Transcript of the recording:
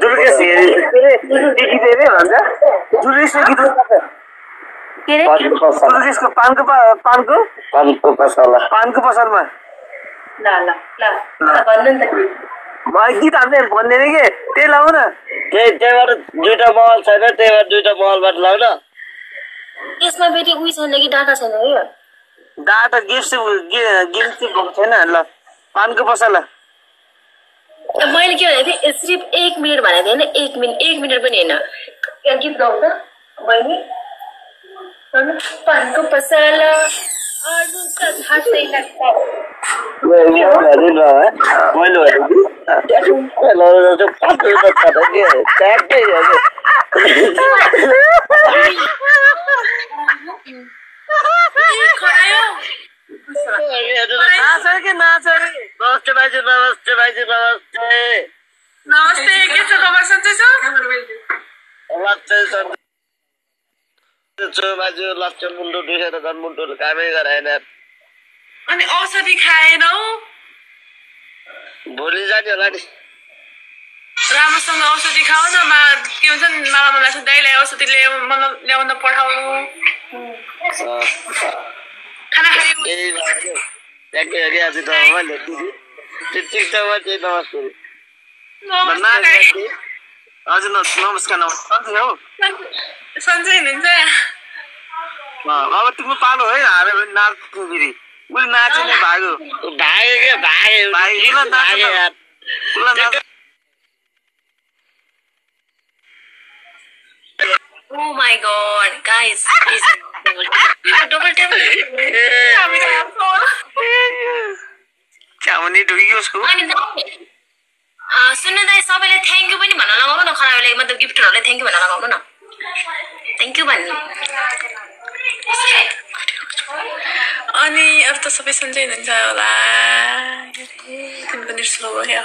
दुर्गेश गीत हेरे भन्छ दुर्गेशको गीत के रे दुर्गेशको पानको पसलमा ल ल ल भन्नु नि त म गीत हाल्दै भन्दैन के त्यही लाउ न त्यहीबाट दुईटा महल छैन त्यहीबाट दुईटा महलबाट लाउ न यसमा फेरि उही छैन कि डाटा छैन है डाटा गिफ्ट भएको छैन ल पानको पसल मैले के भनेको थिएँ सिर्फ 1 मिनट भनेको थिएँ होइन 1 मिनट पनि होइन गीत गाउँ त बहिनी पानको पसल अरू त खासै लाग्छ नमस्ते भाइजू नमस्ते भाइजू नमस्ते नमस्ते के छ खबर सन्चै छ भाइजू लक्ष्य मुन्टो दुखेर झन् मुन्टोले कामै गराएन अनि औषधि खाएनौ भोलि जाने होला नि राम्रोसँग औषधि खाऊ न के भन्छ मलाई चाहिँ दाइलाई औषधि ल्याउन पठाउनु खाना खायो ट्याक्कै हेरी आज त मैले ठिक छ म चाहिँ नमस्ते हजुर नमस्कार नमस्कार हौ सन्चै हुनुहुन्छ अब तिम्रो पालो है हारे भने नाच्नु फेरि उसले नाच्यो नि भाग्यो Oh my god, guys, please double tap. चाउनी ढुक्यो उसको सुन्नु दाइ सबैले थ्याङ्क यू पनि भन्न लगाउनु न खराबले मतलब गिफ्टरहरूले थ्याङ्क यू भन्न लगाउनु न थ्याङ्क यू भन्नु अनि अरू त सबै सन्चै हुनुहुन्छ होला तिम्रो पनि स्लो भयो